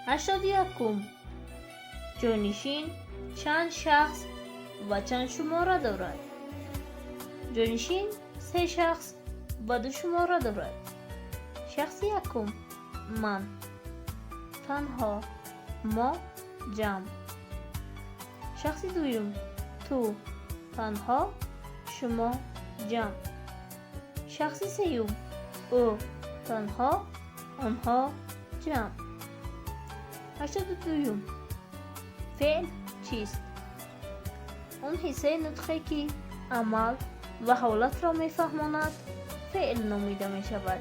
81-ум. Ҷойнишин чанд шахс ва чанд шумора дорад? Ҷойнишин се шахс ва ду шумора дорад. Шахси якум: ман, танҳо, мо, ҷамъ. Шахси дуюм: ту, танҳо, шумо, ҷамъ. Шахси сеюм: ӯ, танҳо, онҳо, ҷамъ. 82-юм. Феъл чист? Он ҳиссаи нутқе, ки амал ва ҳолатро мефаҳмонад, феъл номида мешавад.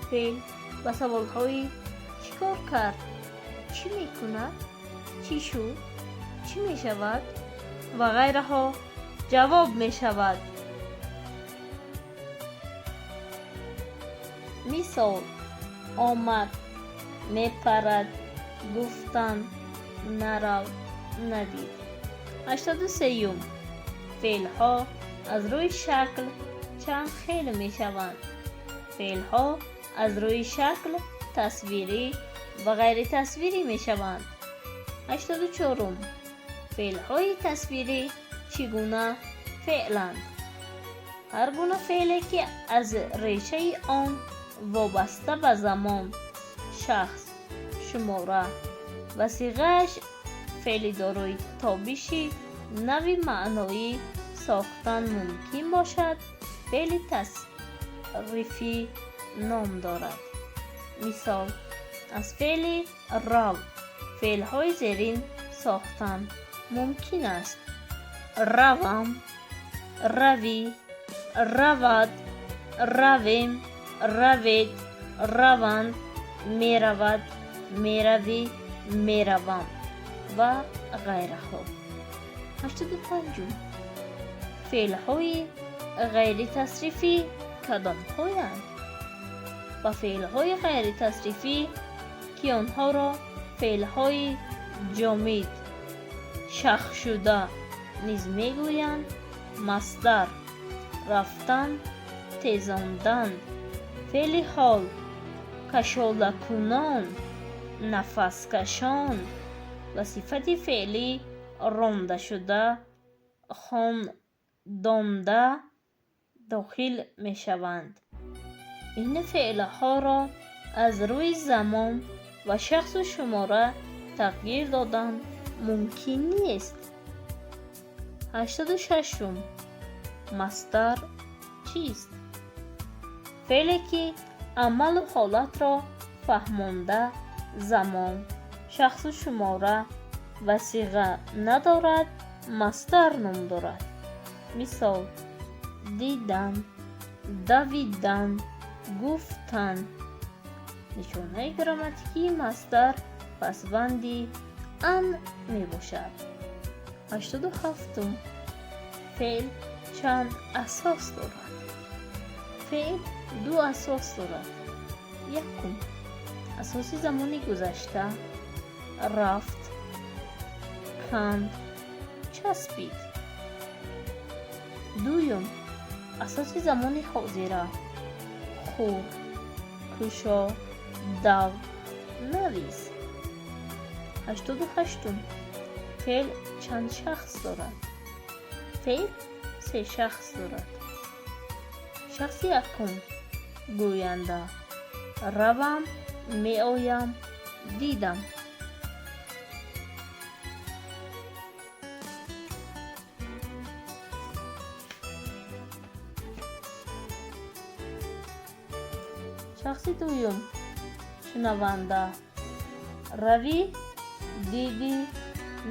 Феъл ба саволҳои чӣ кор кард, чӣ мекунад, чӣ шуд, чӣ мешавад ва ғайраҳо ҷавоб мешавад. Мисол: омад, мепарад, гуфтан, нарав, надид. 83-юм. Феълҳо аз рӯи шакл чанд хел мешаванд? Феълҳо аз рӯи шакл тасвирӣ ва ғайритасвирӣ мешаванд. 84-ум. Феълҳои тасвирӣ чӣ гуна феъланд? Ҳар гуна феъле, ки аз решаи он вобаста ба замон, шахс, шумора ва сиғааш феъли дорои тобиши нави маъноӣ сохтан мумкин бошад, феъли тасрифӣ ном дорад. Мисол: аз феъли рав феълҳои зерин сохтан мумкин аст: равам, равӣ, равад, равем, равед, раванд, меравад, меравӣ, меравам ва ғайраҳо. 85-ум. Феълҳои ғайритасрифӣ кадомҳоянд? Ба феълҳои ғайритасрифӣ, ки онҳоро феълҳои ҷомид, шахшуда низ мегӯянд, масдар рафтан, тезондан, феъли ҳол кашолакунон, нафаскашон ва сифати феълӣ рондашуда, хондонда дохил мешаванд. Ин феълҳоро аз рӯи замон ва шахсу шумора тағйир додан мумкин нест. 86-ум. Масдар чист? Феъле, ки амалу ҳолатро фаҳмонда, замон, шахсу шумора ва сиға надорад, масдар ном дорад. Мисол: дидан, давидан, гуфтан. Нишонаи грамматикии масдар пасванди ан мебошад. 87-ум. Феъл чанд асос дорад? Феъл ду асос дорад. Якум: асоси замони гузашта рафт, канд, часпид. Дуюм: асоси замони ҳозира хӯр, кушо, дав, навис. 88-ум. Феъл чанд шахс дорад? Феъл се шахс дорад. Шахси якум: гӯянда, равам, меоям, дидам. Шахси дуюм: шунаванда, равӣ, дидӣ,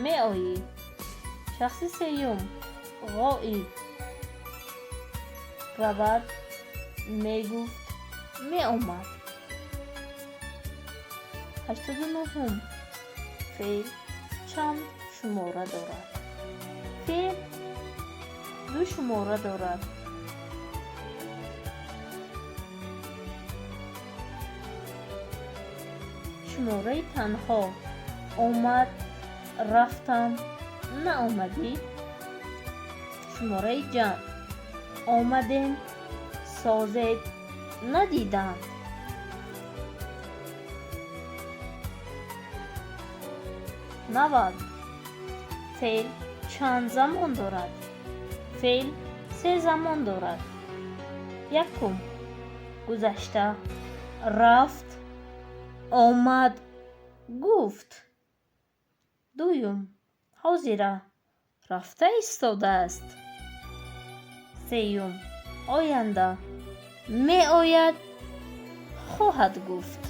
меоӣ. Шахси сеюм: ғоиб, равад, мегуфт, меомад. 89-ум. Феъл чанд шумора дорад? Феъл ду шумора дорад. Шумораи танҳо: омад, рафтам, наомадӣ. Шумораи ҷамъ: омадем, созед, надиданд. 90. Феъл чанд замон дорад? Феъл се замон дорад. Якум, гузашта: рафт, омад, гуфт. Дуюм, ҳозира: рафта истодааст. Сеюм, оянда: меояд, хоҳад гуфт.